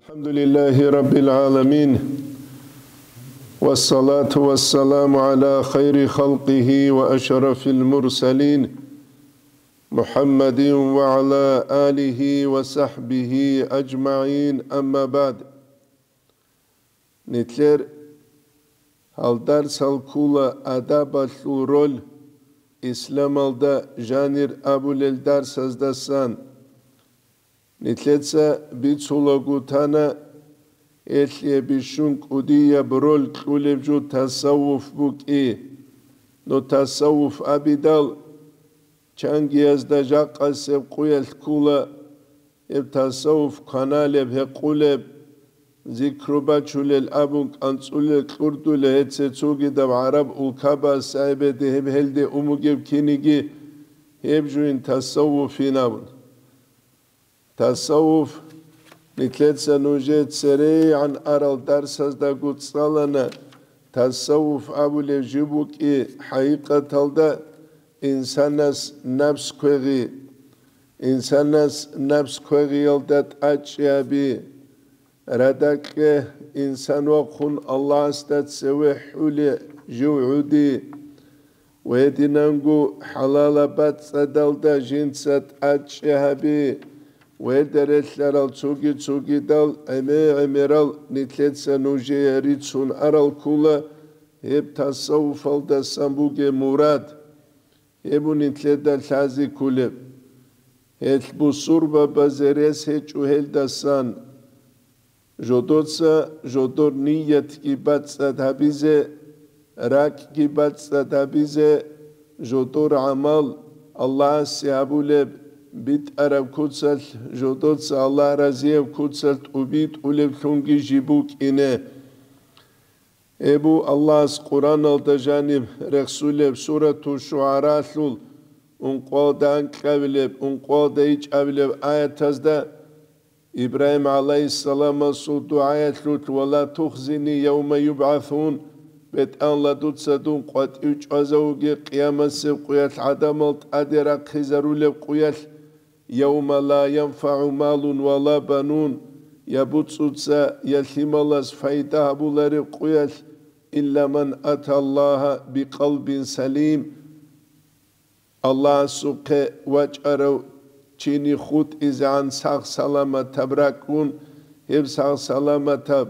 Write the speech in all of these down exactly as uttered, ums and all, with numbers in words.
الحمد لله رب العالمين، والصلاة والسلام على خير خلقه وأشرف المرسلين، محمد وعلى آله وصحبه أجمعين، أما بعد. Нилъер гьал дарсал ккола адабалъул роль исламалда жанир абулел дарсаздасан. Нилъеца бицулаго тана, гьелъие бищун кӀудияб роль кьулеб жо тасаввуф букӀи. Но тасаввуф абидал, чангиязда жакъасеб къуялъ ккула, гьеб тасаввуф кваналеб, гьекъулеб, зикру бачулел абун кӀанцӀулел кьурдулел гьеце цогидаб гӀараб улкабаз сагӀибеде гьеб гьелде умугеб киниги гьеб жугьин тасаввуфин абун. Тасаввуф нилъеца нужее церейгӀан арал дарсаздаго цӀалана, тасаввуф абулев жо букӀи хӀакъикъаталда инсанас напс квегъи, инсанас напс квегъиялда тӀачӀи гьаби, радакье инсан вахъун Аллагьасда цеве хӀуле жив гӀуди. Гьединанго хӀалалаб бацӀцӀадалда жинца тӀадчӀи гьаби, гьелда релълъарал цоги-цогидал гӀемер-гӀемерал нилъеца нужее рицун арал ккула гьеб тасаввуфалдасан бугеб мурад, гьеб нилъеда лъазе кколеб. Гьелъ бусурбабазе рес гьечӀо гьелдасан. Жодоца жодор ниятги бацӀцӀад гьабизе, ракӀги бацӀцӀад гьабизе, жодор гӀамал Аллагьасе гьабулеб битӀараб куцалъ, жодоца Аллагь разияб куцалъ тӀубитӀулеблъунги жиб букӀине. Гьеб бу Аллагьас Къуръаналда жаниб рехсулеб сурату ШугӀаралъул ункъоялда анкьабилеб, ункъоялда ичӀабилеб аятазда, Ибрагьим гӀалайгьиссаламасул дугӀаялъулъ: «Ва ла тухзини явма юбгӀасун», БетӀалла, дуца дун къватӀив чӀвазавуге къиямасеб къуялъ, гӀадамал тӀаде рахъизарулеб къуялъ, «явма ла янфагӀу малун ва ла банун», я буцӀцӀуца, я лъималаз файда гьабулареб къуялъ, «илла ман ата Аллагьа бикъалбин салим», Аллагьасухъе вачӀарав чини хутӀизегӀан сагъ-саламатаб ракӀун, гьеб сагъ-саламатаб,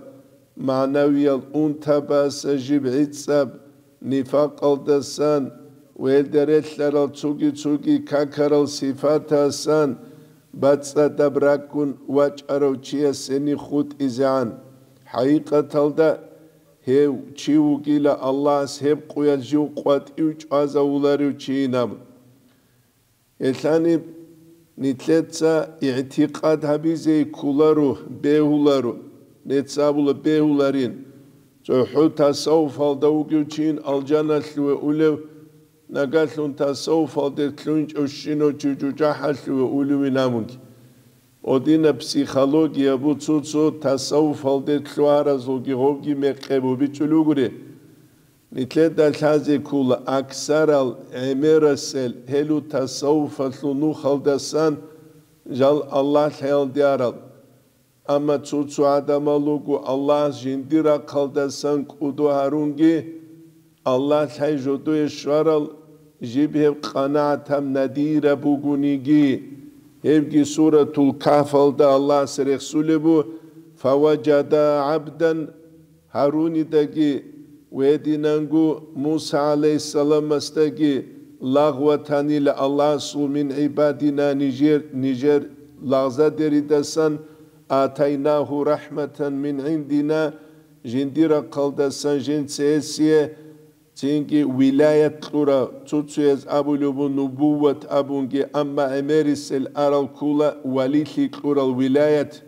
магӀнавиял унтабаса жиб гӀицӀаб, нифакъалдасан ва гьелда релълъарал цоги-цоги какарал сифатасан бацӀцӀадаб ракӀун вачӀарав чияс гьениб хутӀизегӀан. ХӀакъикъаталда, гьев чи вугила Аллагьас гьеб къуялъ жив къватӀив чӀвазавуларев чийин абун. Гьелъаниб нилъеца игӀтикъад гьабизе кколаро, бегьуларо, нецабула бегьуларин. ЦохӀо тасаввуфалда вугев чийин алжаналъуве улев, нагалъун тасаввуфалде лъугьинчӀев щинав чи жужахӀалъуве улевин абунги. Гьединаб психология бу цо-цо тасаввуфалде лъугьаразулги гьобги мекъи бубичӀулел ругури. Нилъеда лъазе ккола аксарал гӀемерасел гьелу тасаввуфалъул нухалдасан жал Аллагь лъаялде арал. Амма цо-цо гӀадамал руго Аллагьас жиндир рахъалдасан кӀудо гьарунги, Аллагь лъай жодое щварал, жиб гьеб къанагӀатаб надира бугониги. Гьебги Суратул Кагьфалда Аллагьас рехсулеб бу: «Фаважада гӀабдан», Гьарунидаги ва гьединанго Муса гӀалайгьиссаламасдаги лагъ ватанила Аллагьасул, «мин гӀибадина», нижер, нижер лагъзадеридасан, «атайнагьу рахӀматан мин гӀиндина», жиндир рахъалдасан жинца гьесие цинги вилаят кьурав, цо-цояз абулеб бу нубувват абунги, амма гӀемерисел арал ккола валилъи кьурал вилаят.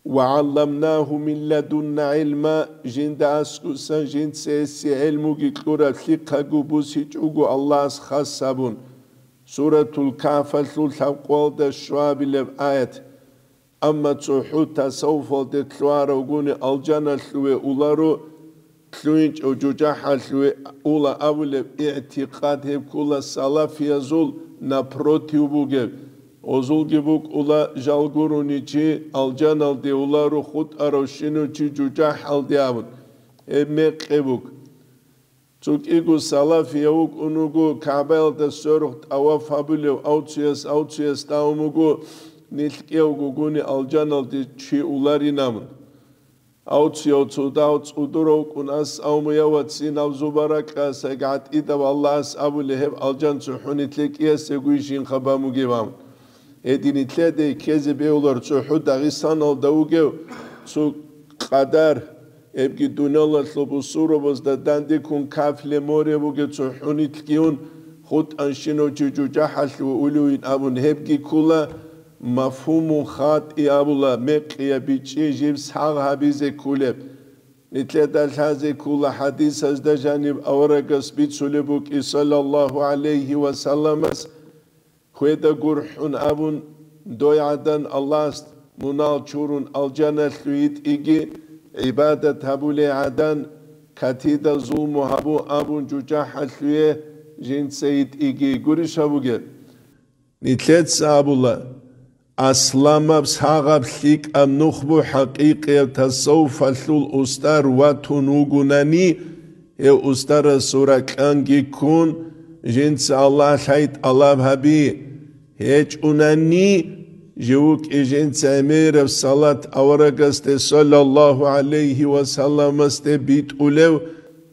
«Ва гӀалламнагьу мин ладунна гӀилма», жинда аскӀусан жинца гьесие гӀелмуги кьураб лъихъаго бусичӀого Аллагьас хас гьабун. Суратул Кагьфалъул лъабкъоялда щуабилеб аят. Амма цохӀо тасаввуфалде лъугьаравгуни алжаналъуве уларо, лъугьинчӀев жужахӀалъуве ула абулеб игӀтикъад гьеб ккола салафиязул напротив бугеб. Озулги букӀула жал гурони чи алжаналде уларо хутӀарав щинав чи жужахӀалде абун, гьеб мекъи бук. Цо кӀиго салафияв вукӀун вуго, КагӀбаялда сверухъ тӀаваф гьабулев авцияс авцияс тӀамун вуго, нилъ кӀиявго гуни алжаналде чи уларин абун. Авцияв цо дагь цӀудурав вукӀун ас авмуяв вацин абзу баракьасаги гӀатӀидав Аллагьас абулеб гьеб алжан цохӀо нилъе кӀиясегойищ жинхъа бамугев абун. Гьедин нилъеда ккезе бегьулар цохӀо Дагъистаналда вугев цо къадар, гьебги дуниялалъул бусурбабазда дандеккун кафле море бугев цохӀо нилъгийун, хутӀанщинав чи жужахӀалъуве улевин абун гьебги ккола, мафгьумун хатӀи абула, мекъияб бичӀчӀи жиб сагъ гьабизе кколеб. Нилъеда лъазе ккола хӀадисазда жаниб аварагас бицулеб букӀи, саллаллагьу гӀалайгьи ва салламас, хведа гурхӀун абун, дой гӀадан Аллагьас мунагь чурун алжаналъув йитӀиги, гӀибадат гьабулей гӀадан, катида зулму гьабу абун жужахӀалъуве жинца йитӀиги гурищ гьабуге. Нилъеца абула, асламаб сагъаб лъикӀаб нух бу хӀакъикъияб тасаввуфалъул устар ватун вугунани, гьев устарасул ракьанги ккун, жинца Аллагьлъай тӀалаб гьаби, гьечӀунани, жив вукӀи жинца гӀемераб салат аварагасде саллаллагьу гӀалайгьи ва салламасде битӀулев,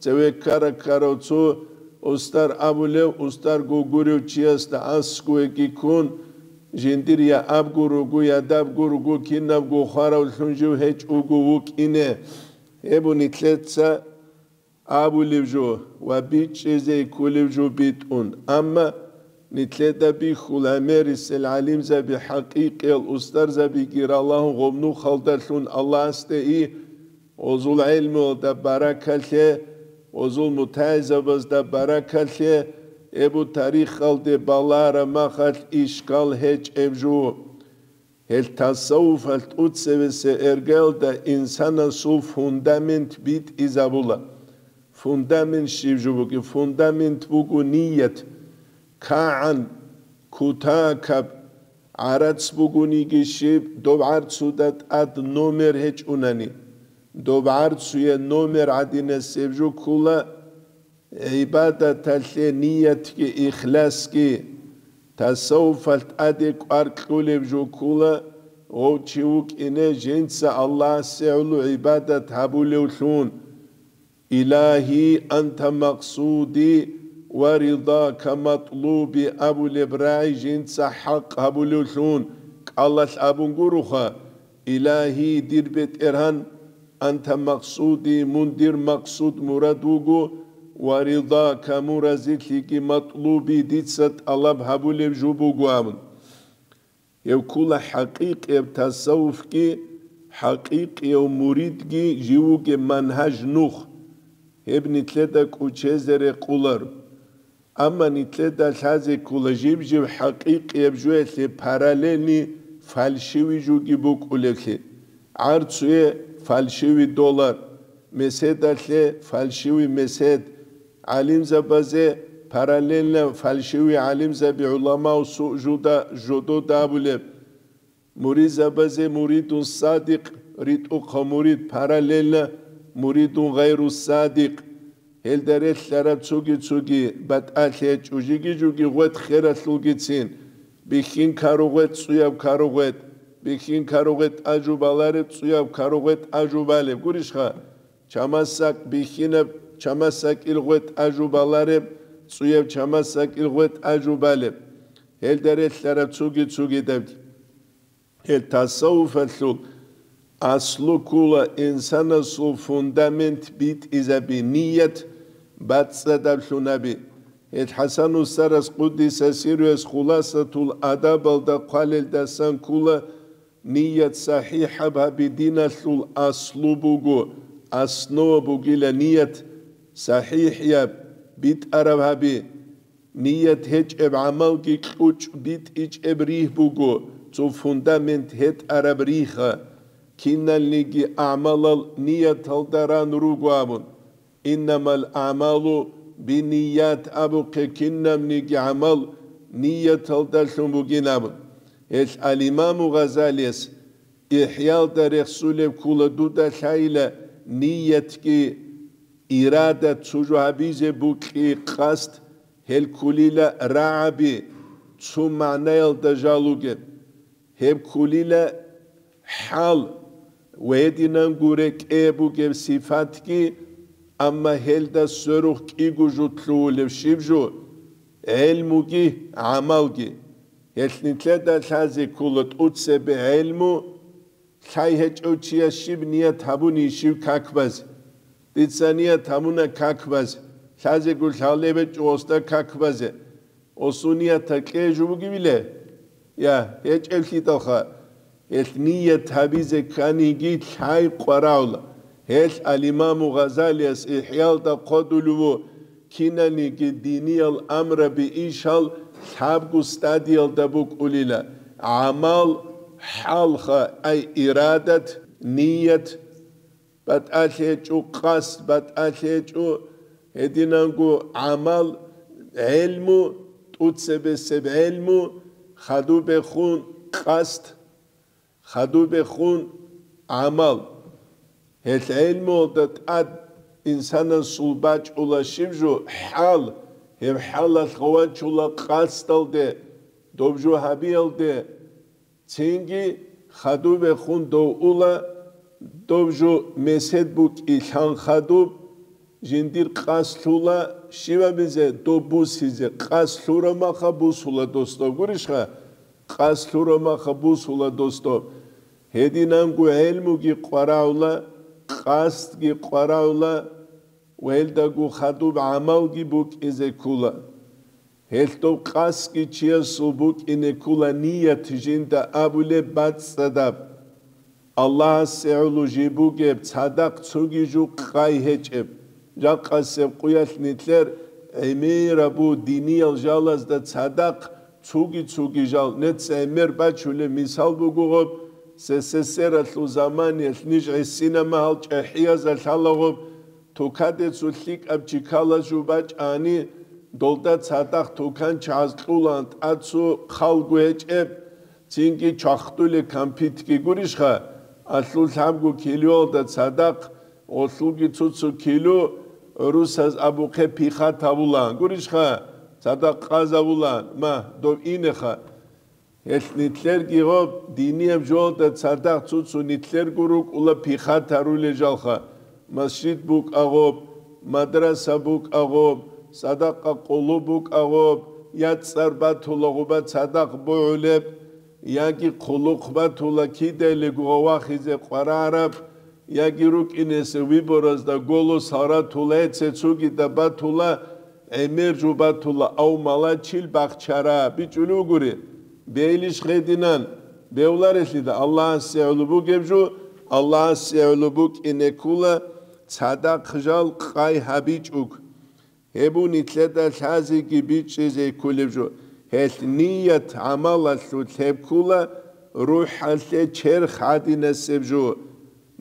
цеве ккара-ккарав цо устар абулев, устарго гурев чиясда аскӀовеги ккун, жиндир я абго руго, я дабго руго, кинабго хваравлъун жив гьечӀого вукӀине. Гьеб нилъеца абулев жо ва бичӀчӀизе кколев жо битӀун. Амма нилъеда бихьул гӀемерисел гӀалимзаби, хӀакъикъиял устарзабиги ралагьун гъоб нухалдалъун Аллагьасде и, Озул гӀелмуялда баракалъе, озул мутагӀилзабазда баракалъе, эбу тарихалде балараб махалъ ишкал гьечӀеб жо. Гьел тасаввуфалъ тӀуцевесе эргалда инсанасул фундамент битӀизабула. Фундамент щиб жо бугеб? Фундамент буго ният. КагӀан, кутакаб, гӀарац бугониги щиб, доб гӀарцуда тӀад номер гьечӀунани, доб гӀарцуе номер гӀадинасеб жо ккула гӀибадаталъе ниятги ихласги. Тасаввуфалъ тӀаде кӀвар кьулеб жо ккула, гъов чи вукӀине жинца Аллагьасе гӀоло гӀибадат гьабулевлъун. Илагьи, анта макъсуди ва ридака матлуби абулеб рагӀи жинца хӀакъ гьабулевлъун кӀалалъ абун гуроха: Илагьи, дир БетӀергьан, анта макъсуди, мун дир макъсуд-мурад вуго, ва ридака, мун разилъиги, матлуби, дица тӀалаб гьабулеб жо буго абун. Гьев ккула хӀакъикъияб тасаввуфги, хӀакъикъияв муридги жив вугеб манхӀаж нух. Гьеб нилъеда кӀучезе рекъоларо. Амма нилъеда лъазе ккола жиб-жиб хӀакъикъияб жоялъе параллельный фальшивый жоги букӀулевлъи. ГӀарцуе фальшивый доллар, меседалъе фальшивый месед, гӀалимзабазе параллельно фальшивый гӀалимзаби гӀуламау суъ жуда жодода абулеб, муридзабазе муридун садикъ, ритӀухъав мурид параллельно муридун гъайру садикъ, гьелда релълъараб цоги-цоги батӀалъи гьечӀо, жиги-жуги гъветӀ хералъулгицин, бихьин кару гъветӀ, цӀуяб кару гъветӀ, бихьин кару гъветӀ ажубалареб, цӀуяб кару гъветӀ ажубалеб. Гурищха? Чамасакь бихьинаб, чамасакьил гъветӀ ажубалареб, цӀуяб чамасакьил гъветӀ ажубалеб. Гьелда релълъараб цуги-цугидабги. Гьел тасаввуфалъул аслу ккула инсанасул фундамент битӀизаби, ният бацӀцӀадаблъунаби. Гьел ХӀасан устарас, къуддиса сирруяс, Хуласатул Адабалда хъвалелдасан ккула, ният сахӀихӀаб гьаби диналъул аслу буго, основа бугила ният сахӀихӀияб, битӀараб гьаби. Ният гьечӀеб гӀамалги кьучӀ битӀичӀеб ригь буго, цо фундамент гьетӀараб ригьа. Киналниги агӀмалал нияталда ран руго абун. Иннамал аъмалу бинният абухъе, кинабниги гӀамал нияталдалъун бугин абун. Гьел ал-Имаму Гъазалияс ИхӀялда рехсулеб ккола дуда лъайила ниятги, ирада цо жо гьабизе букӀи къасд, гьел кколила рагӀаби, цо магӀнаялда жал ругеб. Гьеб кколила хӀал ва гьединанго рекӀее бугеб сифатги, амма гьелда сверухъ кӀиго жо лъугьулеб щиб жо? ГӀелмуги, гӀамалги. Гьелъ нилъеда лъазе ккола тӀоцебе гӀелму, лъай гьечӀев чияс щиб ният гьабунищ как базе? Дица ният гьабуна как базе, лъазего лъалеб гьечӀо гъосда как базе. Гъосул нияталъ кьезе жо бугевила? Я, гьечӀеблъидалха. Гьелъ ният гьабизе кканиги лъай къварагӀула. Гьелъ ал-Имаму Гъазалияс ИхӀялда хъвалеб буго, киналниги диниял амраби ишал лъабго стадиялда букӀунила: гӀамал, хӀалха, ай ирадат, ният, батӀалъи гьечӀо къасд, батӀалъи гьечӀо гьединанго гӀамал, гӀелму, тӀоцебесеб гӀелму, хадубехун къасд, хадубехун гӀамал. Гьел гӀелмуялда тӀад инсанасул бачӀула щиб жо? ХӀал. Гьеб хӀалалъ гъов вачула къасдалде, доб жо гьабиялде. Цинги хадубехун дов ула, доб жо месед букӀилъан хадуб, жиндир къасд лъула щиб гьабизе? Доб бусизе. Къасд лъурамаха бусула дос доб, гурищха? Къасд лъурамаха бусула дос доб. Гьединанго гӀелмуги къварагӀула, къасдги къварагӀула, ва гьелдаго хадуб гӀамалги букӀизе ккула. Гьелъ доб къасдги чиясул букӀине ккула ният жинда абулеб бацӀцӀадаб. Аллагьасе гӀоло жиб бугеб цадахъ цоги жо къай гьечӀеб. Жакъасеб къуялъ нилъер гӀемерабу диниял жалазда цадахъ цоги-цоги жал. Нецц гӀемер бачулеб мисал буго гъоб, СССР-алъул заманиялъ ниж гӀисина магьал чӀахӀиязда лъала гъоб, тукаде цо лъикӀаб чикалаз жо бачӀани, долда цадахъ туканчагӀаз кьулаан тӀад цо хъалго гьечӀеб, цинги чвахдулеб кампитги гурищха, алъул лъабго килоялда цадахъ, гъолъулги цо-цо кило гӀурусаз абухъе пихат гьабулаан гурищха, цадахъ къаз гьабулаан, ма, дов инеха. Гьелъ нилъерги гъоб динияб жоялда цадахъ цо-цо нилъерго рукӀула пихат гьарулел жалха, масжид букӀа гъоб, мадраса букӀа гъоб, садакъа къулу букӀа гъоб, я цӀар батула гъуба цадахъ бугӀулеб, яги хъулухъ батула кидайлиго гъов вахизе къварараб, яги рукӀинесе выборазда голос гьаратула, цецогида батула, гӀемер жо батула, ав малачил бахчара бичӀулев гури. Бейлищ гъединан, бевларелъида Аллагьасе гӀоло бугеб жо, Аллагьасе гӀоло букӀине ккула, цадахъ жал къай гьабичӀого. Гьеб нилъеда лъазеги бичӀчӀизе кколеб жо. Гьелъ ният гӀамалалъулъ гьеб ккула, рухӀалъе черх гьадинасеб жо.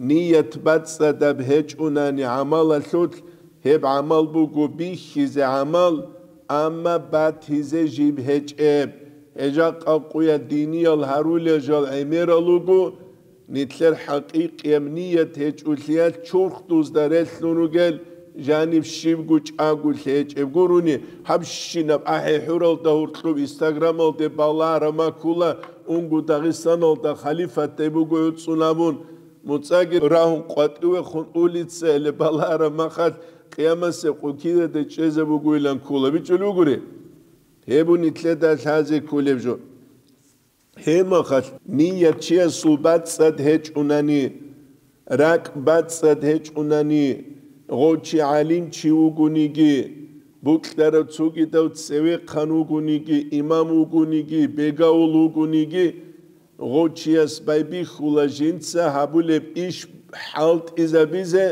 Ният бацӀцӀадаб гьечӀунани гӀамалалъулъ, гьеб гӀамал буго бихьизе гӀамал, амма батизе жиб гьечӀеб. Гьеб жакъа къуя диниял гьарулел жал гӀемерал руго, нилъер хӀакъикъияб ният гьечӀолъиялъ чурхдузда релълъун ругел жаниб щибго чӀаголъи гьечӀеб гурони, гьабщинаб ахӀи-хӀуралда гьоркьоб Инстаграмалде балагьараб маккула, унго Дагъистаналда халифатдай буго гӀуцӀун абун, муцӀаги рагьун къватӀивехун улицаялде балагьараб махалъ, къиямасеб къо кидаде чӀезабугойилан ккола, бичӀчӀулев гури. Гьеб нилъеда лъазе кколеб жо. Гьебмахалъ ният чиясул бацӀцӀад гьечӀунани, ракӀ бацӀцӀад гьечӀунани, гъов чи гӀалимчи вугониги, бокьарав цогидав цевехъан вугониги, имам вугониги, бегавул вугониги, гъов чияс байбихьула жинца гьабулеб иш хӀалтӀизабизе,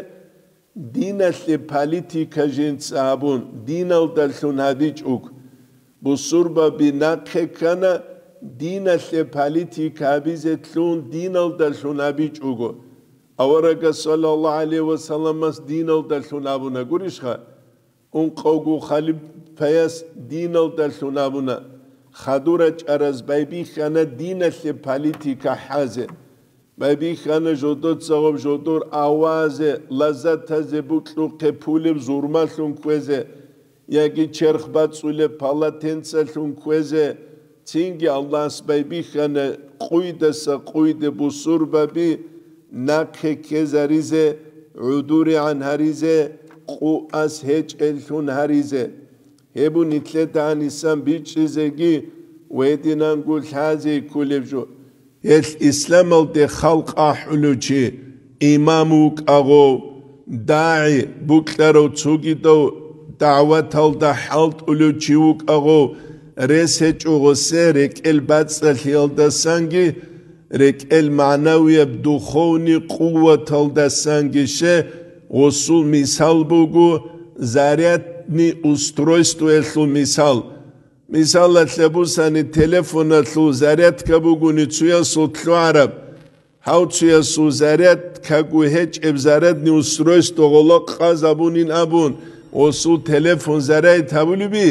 диналъе политика жинца гьабун, диналдалъун гьабичӀого. Бусурбаби нахъе ккана, диналъе политика гьабизе лъун, диналдалъун гьабичӀого. Аварагас, саллаллагьу гӀалайгьи ва салламас, диналдалъун абуна гурищха? Ункъавго халифаяс диналдалъун абуна. хадур рачӀараз байбихьана диналъе политика хӀазе. Байбихьана жодоцагъаб жодор авазе, лаззатазе букьухъе пулеб зурмалъун кквезе, яги черх бацӀцӀулеб палатенцалъун кквезе, цинги Аллагьас байбихьана къуйдаса къуйде бусурбаби нахъе ккезаризе, гӀудуригӀан гьаризе, къуас гьечӀеллъун гьаризе. Гьеб нилъеда гьанисан бичӀчӀизеги ва гьединанго лъазе кколеб жо. Гьелъ исламалде халкъ ахӀулев чи, имам вукӀагъов, дагӀи, букьарав цогидав дагӀваталда хӀалтӀулев чи вукӀагъов, рес гьечӀо гъосе рекӀел бацӀцӀалъиялдасанги, рекӀел магӀнавияб духовный къуваталдасанги. Гъосул мисал буго зарядный устройствоялъул мисал. Мисалалъе бусани, телефоналъул зарядка бугони цуясул лъугӀараб, гьав цуясул зарядкаго гьечӀеб зарядный устройство гъоло къазабунин абун, гъосул телефон заряд гьабулеби?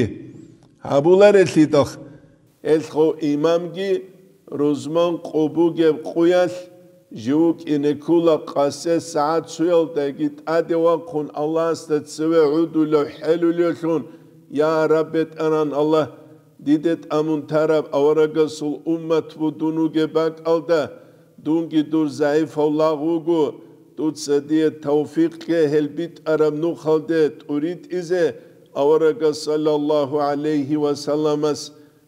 Гьабуларелъидал. Гьелъго имамги рузман къо бугеб къуялъ жив вукӀине ккола, къасе сагӀат цуялдаги тӀаде вахъун Аллагьасда цеве гӀодулев хӀелулевлъун: «Я Раб, БетӀергьан Аллагь, диде тӀамун тараб аварагасул уммат ву дун вугеб бакӀалда, дунги дур загӀипав лагъ вуго, дуца дие тавфикъ кье гьел битӀараб нухалде тӀуритӀизе аварагас саллаллагьу гӀалайгьи ва салламас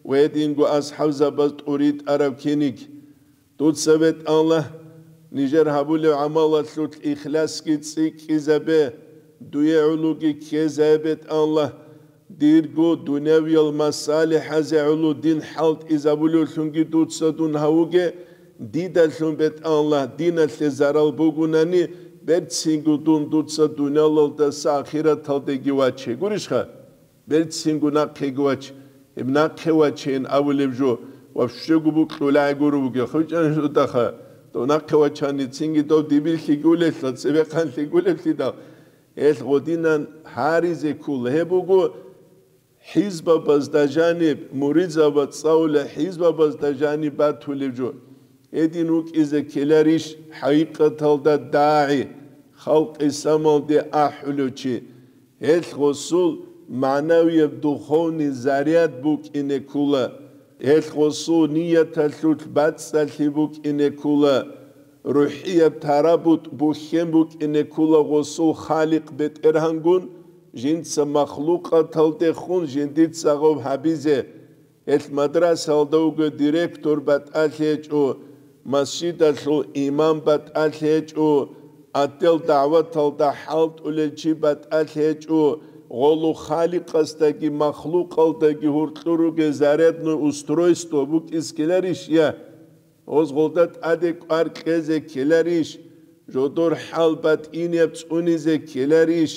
ва гьединго асхӀабзабаз тӀуритӀараб киниг. Дуца, БетӀаллагь, нижер гьабулев гӀамалалъулъ ихласги цӀикӀкӀизабе, дуе гӀологи ккезай, БетӀаллагь, дирго дунявиял масалихӀазе гӀоло дин хӀалтӀизабулевлъунги дуца дун гьавуге, дидалъун, БетӀаллагь, диналъе зарал бугунани, берцинго дун дуца дуниялалдаса ахираталдеги ваче». Гурищха? Берцинго нахъеги вач, гьеб нахъе вачейин абулеб жо, вообще-го букьулай гуро бугеб, хъвичӀани жудаха, дов нахъе вачани, цинги дов дибирлъи гулелъа, цебехъанлъи гулеблъидал, гьелъ гъодинан гьаризе ккола. Гьеб буго, хӀизбабазда жаниб, муридзаба цӀалула, хӀизбабазда жаниб батулеб жо. Гьедин вукӀизе ккеларищ хӀакъикъаталда дагӀи, халкъ исламалде ахӀулев чи? Гьелъ гъосул магӀнавияб духовный заряд букӀине ккола. Гьелъ гъосул нияталъулъ бацӀцӀалъи букӀине ккола. РухӀияб тарабут бухьен букӀине ккола гъосул Халикъ БетӀергьангун, жинца махлукъаталдехун жиндица гъов гьабизе. Гьелъ мадрасалда вуго директор батӀалъи гьечӀо, масжидалъул имам батӀалъи гьечӀо, отдел дагӀваталда хӀалтӀулел чи батӀалъи гьечӀо, гъолу Халикъасдаги махлукъалдаги гьуркьур ругел зарядное устройство букӀиз ккеларищ, я? Гъоз гъолда тӀаде кӀвар кьезе ккеларищ? Жодор хӀал батӀинияб цӀунизе ккеларищ?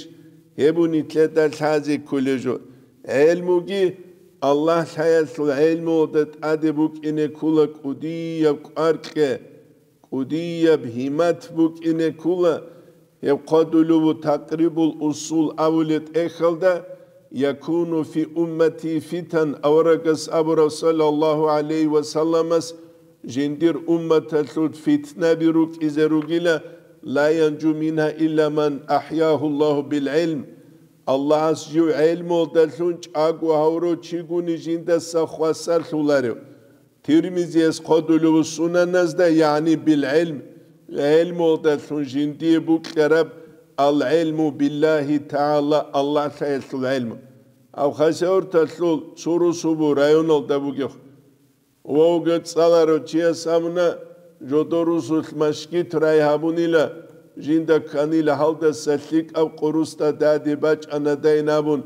Гьеб нилъеда лъазе кколеб жо. ГӀелмуги, Аллагь лъаялъул гӀелмуялда тӀаде букӀине ккола кӀудияб кӀвар кье, кӀудияб гьимат букӀине ккола. Гьеб хъвадулев ву Такърибул Усул абулеб тӀехьалда: «Якуну фи уммати фитан», аварагас абурав саллаллагьу гӀалайгьи ва салламас, жиндир умматалъулъ фитнаби рукӀизе ругила, «ла янжу мингьа илла ман ахӀягьу Аллагьу бил гӀилм». Аллагьас жив гӀелмуялдалъун чӀаго гьавурав чигуни жиндаса хвасарлъуларев. Тирмизияс хъвадулев ву Сунаназда, ягӀни бил гӀилм, гӀелмуялдалъун жиндие букьараб: «Ал гӀилму биллагьи тагӀала», Аллагь лъаялъул гӀилму. Абхазия гӀурталъул цо русу бу районалда бугев. Вавга цӀаларав чияс абуна, жодор русулъ машгит рай гьабунила, жинда кканила гьалдаса лъикӀаб къурусда даде бачӀана дайин абун,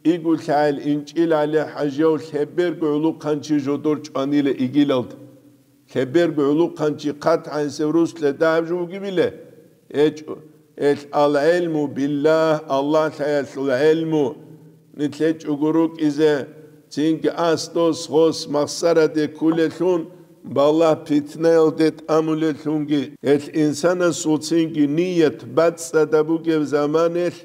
кӀиго лъагӀел ИнчӀил ГӀали-хӀажияв лъеберго гӀулухъанчи жодор чӀванила игилалда. Лъеберго гӀулухъанчи хъат гӀанасев руслъе дагьаб жо бугебила? ГьечӀо. Гьелъ ал гӀелму биллагь, Аллагь лъаялъул гӀелму, нилъе чӀугу рукӀизе, цинги ас дос гъос махсараде ккулелъун, балагь-питнаялде тӀамулелъунги. Гьелъ инсанасул цинги ният бацӀцӀадаб бугеб заманалъ,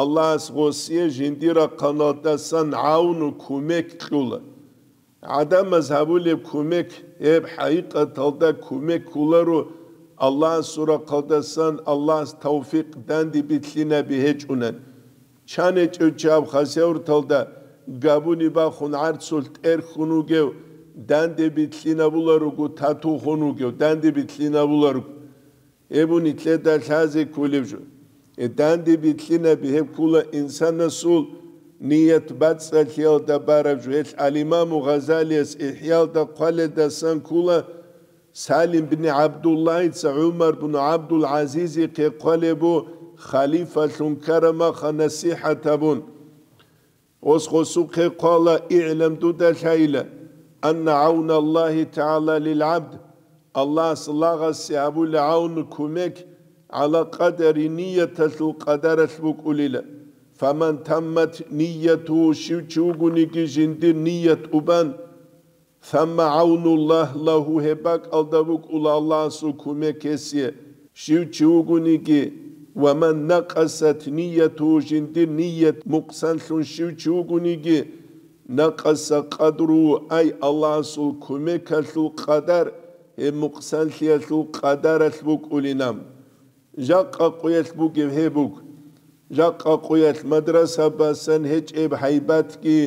Аллагьас гъосие жиндир рахъаналдасан гӀавну кумек кьула. ГӀадамаз гьабулеб кумек, гьеб хӀакъикъаталда кумек кколаро Аллагьасул рахъалдасан, Аллагьас тавфикъ данде билълъинаби гьечӀунан. Чан гьечӀев чи аб хасавюрталда габуни бахун гӀарцулъ тӀерхьун вугев, данде билълъинабуларуго, тату хун вугев, данде билълъинабуларуго. Гьеб нилъеда лъазе кколеб жо. Э, данде билълъинаби гьеб ккола инсанасул ният бацӀцӀалъиялда бараб жо. Гьелъ ал-Имаму Гъазалияс ИхӀялда хъваледасан ккола, Салим бни ГӀабдуллагьица ГӀумар бну ГӀабдул-ГӀазизихъе хъвалеб бу халифалъун ккарамаха насихӀат гьабун. Гъос гъосухъе хъвала: «ИгӀлам, дуда лъайила, анна гӀавналлагьи тагӀала лилгӀабд», Аллагьас лагъасе гьабула гӀавну, кумек, гӀала къадари, нияталъул къадаралъ букӀулила. Фаман таммат ниятугьу, щив чи вугониги жиндир ният убан, Самма гӀавнуллагь лагьу, гьеб бакӀалда букӀула Аллагьасул кумек гьесие, щив чи вугониги, ва ман накъасат ниятугьу, жиндир ният мукъсанлъун щив чи вугониги, накъаса къадру, ай Аллагьасул кумекалъул къадар, гьеб мукъсанлъиялъул къадаралъ букӀулинаб. Жакъа къуялъ бугеб гьеб буго. Жакъа къуялъ мадрасабасан гьечӀеб гьайбатги,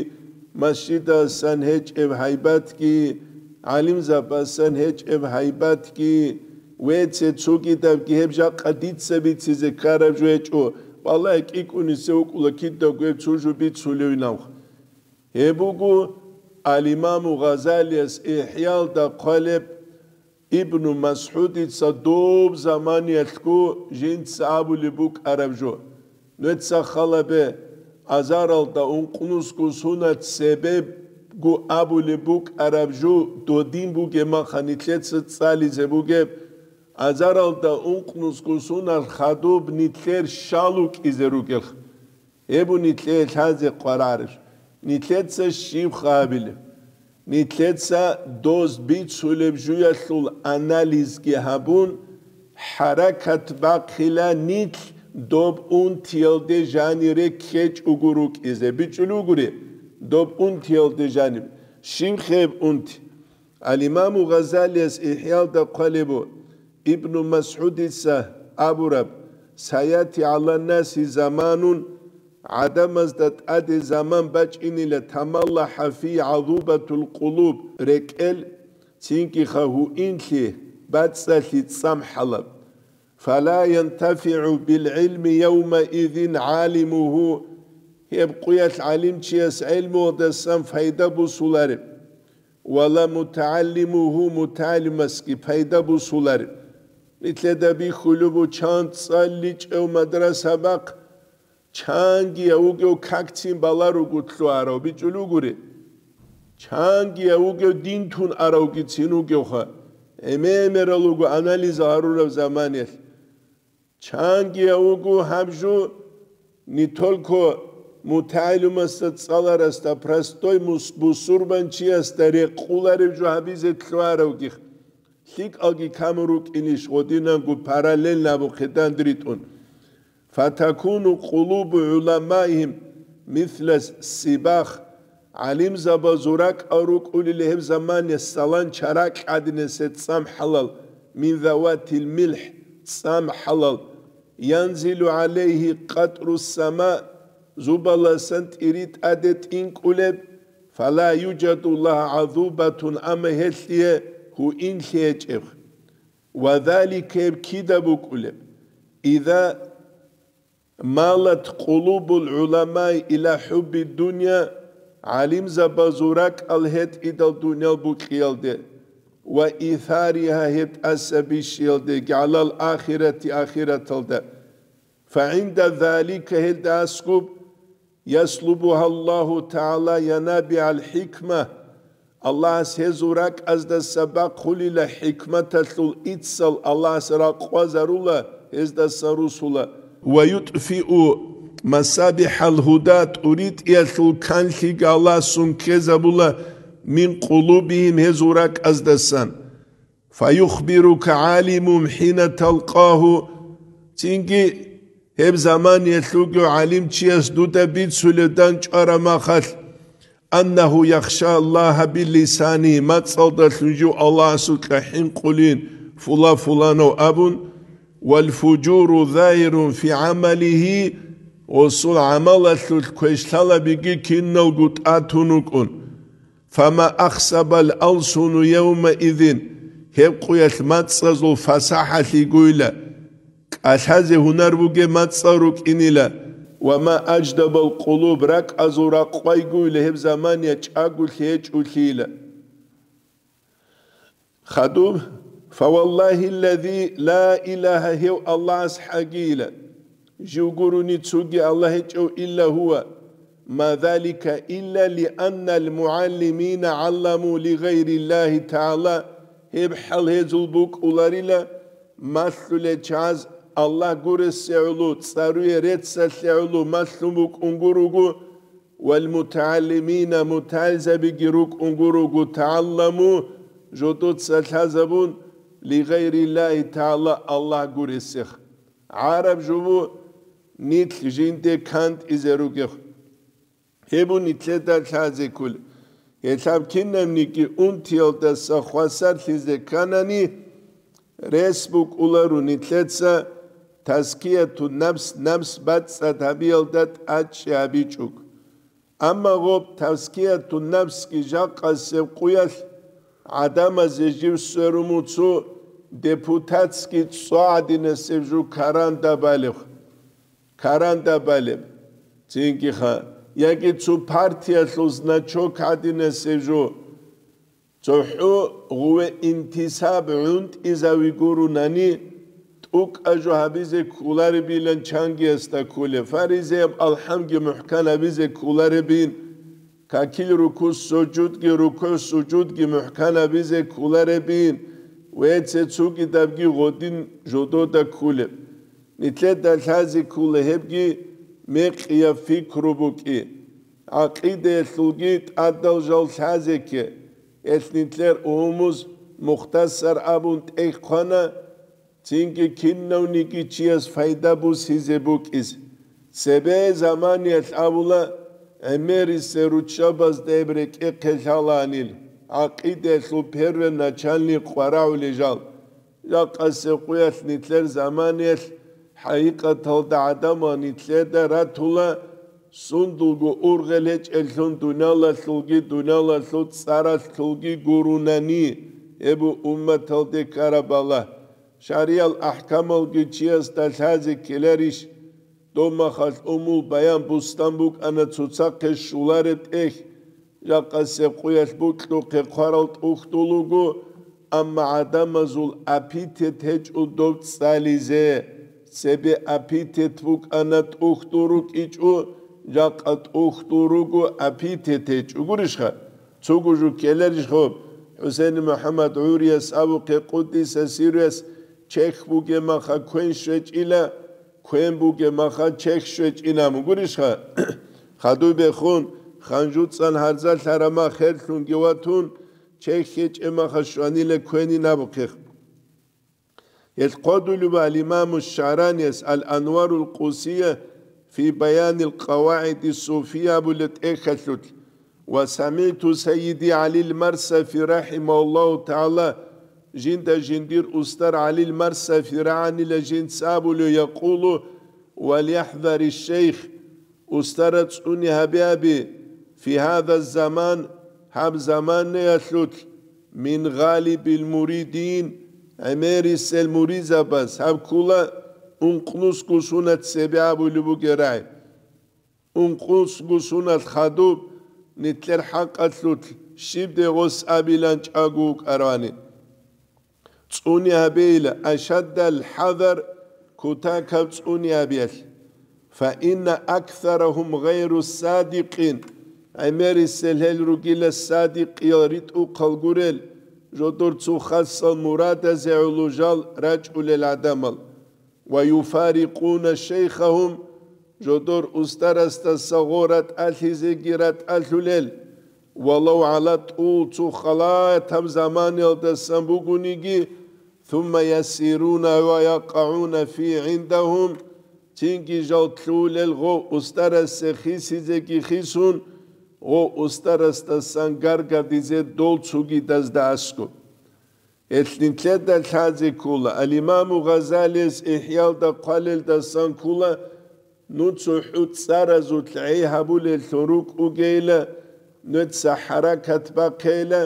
масжидасан гьечӀеб гьайбатги, гӀалимзабасан гьечӀеб гьайбатги, веце цогидабги гьеб жакъа дица бицизе ккараб жо гьечӀо, балай кӀикӀунисев вукӀула кидаго гьеб цо жо бицулевинавха. Гьеб буго ал-Имаму Гъазалияс ИхӀялда хъвалеб Ибну МасгӀудица доб заманиялъго жинца абулеб букӀараб жо. Нуеца халабе, азаралда ункънусго сунат себебго абулеб букӀараб жо додин бугеб маха нилъеца цӀализе бугеб, азаралда ункънусго сунат хадуб нилъер щал вукӀизе ругелха. Гьеб нилъее лъазе къварарищ? Нилъеца щиб хабилеб? Нилъеца доз бицулеб жуялъул анализги гьабун, хӀаракат бахъила нилъ доб унтиялде жанире ккечӀого рукӀизе. БичӀчӀулев вугури, доб унтиялде жаниб. Щиб хеб унти? Ал-Имаму Гъазалияс ИхӀялда хъвалеб бу, Ибну МасгӀудица абураб: «Саяти гӀаланнаси заманун», гӀадамазда тӀаде заман бачӀинила, «тамаллахӀа фи гӀазубатул къулуб», рекӀел, цинги ха гьуинлъи, бацӀцӀалъи цӀамхӀалаб. «Фала янтафигӀу билгӀилми явмаизин гӀалимугьу», гьеб къуялъ гӀалимчияс гӀелмуялдасан пайда бусулареб. «Вала мутагӀаллимугьу», мутагӀалимасги пайда бусулареб. Нилъеда бихьулеб бу чан цӀаличӀев мадраса бахъ, чанги я вугев какцин баларуго лъугьарав, бичӀчӀулев вугури. Чанги я вугев дин тун аравгицин вугевха, гӀемер-гӀемерал руго анализ гьарураб заманиялъ. Чанги я вуго гьаб жо не только мутагӀалимасда цӀаларасда, простой мус-, бусурбанчиясда рекъулареб жо гьабизе лъугьаравгих. ЛъикӀалги камун рукӀинищ гъодинанго параллельно абухъе дандритӀун? «Фатакуну къулубу гӀуламаихим мисла сибах», гӀалимзабазул ракӀал рукӀулел гьеб замане салан чаракь гӀадинасде цӀамхӀалал, «мин заватил милхӀ», цӀамхӀалал, «янзилу гӀалайгьи къатру сама», зубаласан тӀири тӀаде тӀинкӀулеб, «фала южаду лагьа гӀазубатун», амма гьелъие гьуинлъи гьечӀеб. «Ва залика», гьеб кида букӀулеб? «Иза малат къулубул гӀуламаи иля хӀубби дунья», гӀалимзабазул ракӀал гьетӀидал дуниял букьиялде, «ва исариха», гьеб тӀаса бищиялдеги, «гӀалал ахирати», ахираталда. «Фа гӀинда залика», гьелда аскӀуб, «яслубугьа Аллагьу тагӀала янабигӀал хӀикма», Аллагьас гьезул ракӀаздаса бахъулила хӀикматалъул иццал, Аллагьас ракъвазарула, гьездасан русула. «Ва ютӀфиу масабихӀал гьуда», тӀуритӀиялъул канлъиги Аллагьас сун ккезабула, «мин къулубигьим», гьезул ракӀаздасан. «Фаюхбирука гӀалимун хӀина талкъагьу», цинги гьеб заманиялъ вугев гӀалимчияс дуда бицулеб дандчӀвараб махалъ, «Аннагьу яхша Аллагьа биллисани», мацӀалдалъун жив Аллагьасукьа хӀинкъулин, фула-фуланав абун, «вал фужуру загьирун фи гӀамалигьи», гъосул гӀамалалъулъ квешлъалабиги киналго тӀатун вукӀун. «Фама ахсабал алсуну явмаизин», гьеб къуялъ мацӀазул фасахӀалъи гуйла, кӀалъазе гьунар бугеб мацӀал рукӀинила, «ва ма аждабал къулуб», ракӀазул ракъвай гуйла гьеб замания чӀаголъи гьечӀолъийила. Хадуб, «фаваллагьи ллази ла илагьа», гьев Аллагьас хӀагийила, жив гурони цоги Аллагь гьечӀев илла гьува, «ма залика илла лианнал мугӀаллимина гӀалламу лигъайриллагьи тагӀала», гьеб хӀал гьезул букӀуларила, малъулел чагӀаз Аллагь гуресегӀулу, цӀаруе реццалъегӀулу малъун букӀун гуруго, «вал мутагӀаллимина», мутагӀилзабиги рукӀун гуруго, «тагӀалламу», жодоца лъазабун, «лигъайриллагьи тагӀала», Аллагь гуресех. ГӀараб жубу нилъ жинде кантӀизе ругех. Гьеб нилъеда лъазе ккола. Гьелъаб кинабниги унтиялдаса хвасарлъизе кканани, рес букӀуларо нилъеца тазкиятун напс, напс бацӀцӀад гьабиялда тӀадчӀи гьабичӀого. Амма гъоб тазкиятун напсги жакъасеб къуялъ гӀадамазе жив сверун буго цо депутатский цӀо гӀадинасеб жо каранда балеб. Каранда балеб, цинги ха, яги цо партиялъул значок гӀадинасеб жо. ЦохӀо гъуве интисаб гӀунтӀизави гурунани, тӀукӀа жо гьабизе кколаребилан чангиясда кколеб, фаризаяб алхӀамги мухӀкан гьабизе кколаребин, какил рукуц сужудги, рукугӀ сужудги мухӀкан гьабизе кколаребин, вецце цугидабги гъодин жодода кколеб. Нилъеда лъазе ккола гьебги мекъияб пикру букӀи. ГӀакъидаялъулги тӀадал жал лъазе кке, гьелъ нилъер умумуз мухтасар абун тӀехь хъвана, цинги кинавниги чияс пайда бусизе букӀизе. Цебе заманиялъ абула, гӀемерисел руччабазда гьеб рекӀехъе лъалаанил, гӀакъидаялъул первоначальный къварагӀулел жал. Жакъасеб къуялъ нилъер заманиялъ хӀакъикъаталда гӀадамал нилъеда ратула, сундулго ургъел гьечӀеллъун дуниялалъулги, дуниялалъул цӀаралъулги гурунани, гьеб умматалде ккараб балагь. ШаргӀиял ахӀкамалги чиясда лъазе ккеларищ? Доб махалъ Уммул Баян бустан букӀана цоцахъе щолареб тӀехь, жакъасеб къуялъ бокьухъе хъварал тӀухьдул руго, амма гӀадамазул аппетит гьечӀо доб цӀализе, цебе аппетит букӀана тӀухьдул рукӀичӀо, жакъа тӀухьдул руго аппетит гьечӀо. Гурищха? Цого жо ккеларищ гъоб? ХӀусейн МухӀаммад гӀурияс абухъе, къуддиса сирругьу, чехь бугеб маха квен щвечӀила, квен бугеб маха чехь щвечӀина мун, гурищха? Хадуб бехун, ханжуцӀан гьарзалъараб мах херлъунги ватун, чехь гьечӀеб маха щванила квенин абухъе. Гьел хъодулеб ал-Имаму ШагӀраниялъ Ал-Анварул Къусия фи Баянил КъавагӀиди Суфия абулеб тӀехьалъулъ: «Ва самигӀту Сайиди ГӀалил Марсафи рахӀимагьуллагьу тагӀала», жинда жиндир устар ГӀалил Марсафи рагӀанила жинца абулев, якъулу: «ВаляхӀзари шейх», устара цӀуни гьабе-гьаби, «фи гьаза заман», гьаб заманаялъулъ, «мин гъалибил муридин», гӀемерисел муридзабаз, гьаб ккола ункънусго сунат цебе абулеб бугеб рагӀи. Ункънусго сунат хадуб, нилъер хӀакъалъулъ щиб дегъос абилан чӀаго вукӀаравани. ЦӀуни гьабейила, ашаддал хӀазар, кутакаб цӀуни гьабиялъ. Фа инна аксарагьум гъайру садикъин, гӀемерисел гьел ругила садикъиял ритӀухъал гурел, жодор цо хасал мурадазе гӀоло жал рачӀулел гӀадамал. Ва юфарикъуна шейхагьум, жодор устарасдаса гъо ратӀалъизеги ратӀалъулел, валав гӀала тӀул, цо халатаб заманиялдасан бугониги, сумма ясируна ва якъагӀуна фи гӀиндагьум, цинги жал лъугьулел гъо устарасе хисизеги хисун, гъо устарасдасан гаргадизе дол цугидазда аскӀоб. Гьелъ нилъеда лъазе ккола, ал-Имаму Гъазалияс ИхӀялда хъвалелдасан ккола, нуц цохӀо цӀаразулъ гӀей гьабулеллъун рукӀугейила, нуца хӀаракат бахъейила,